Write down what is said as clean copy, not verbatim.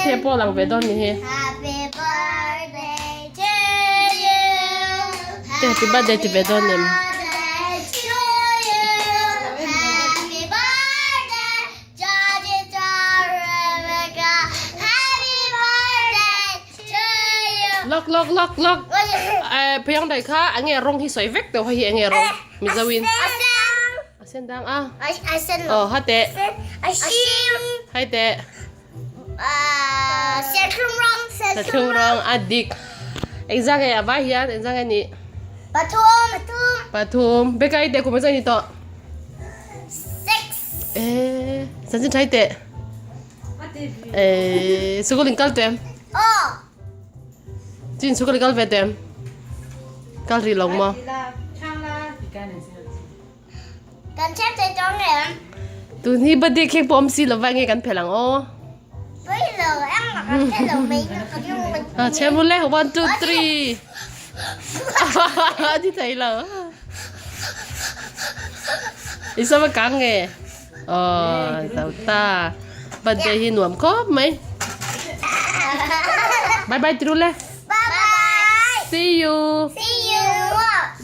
Birthday pawh lang ve dawn ni hi. Te happy birthday ti ve dawn em. Lawk lawk lawk lawk. Eh pheiang dai kha enge rawng hi sawi vek teuh hei hi enge rawng Mizo in. A sen dang a. A sen lo. Aw ha teh. A hring. Hai teh. Serthlum rawng. Serthlum rawng a dik. Engzah nge a vai hian engzah nge nih? Pathum. Pathum. Pathum. Beka i teh kum engzah ni tawh? Six. Eh, chanchin tha i teh. Eh, sikul in kal tuem? Aw. Chin sikul in kal ve tuem? Kal rih lo maw? Kan chep thei tawng em? Tun hi birthday cake pawh awm si lova nge kan phelh ang aw. Pui lo em mà kan phelh lo mai na kan yung mai. Ah, chhem ule 1 2 3. Ti thei lo. I sama kang nge. Oh, tau ta. Birthday hi nuam khawp mai. Bye bye tirule. Bye bye. See you. See you.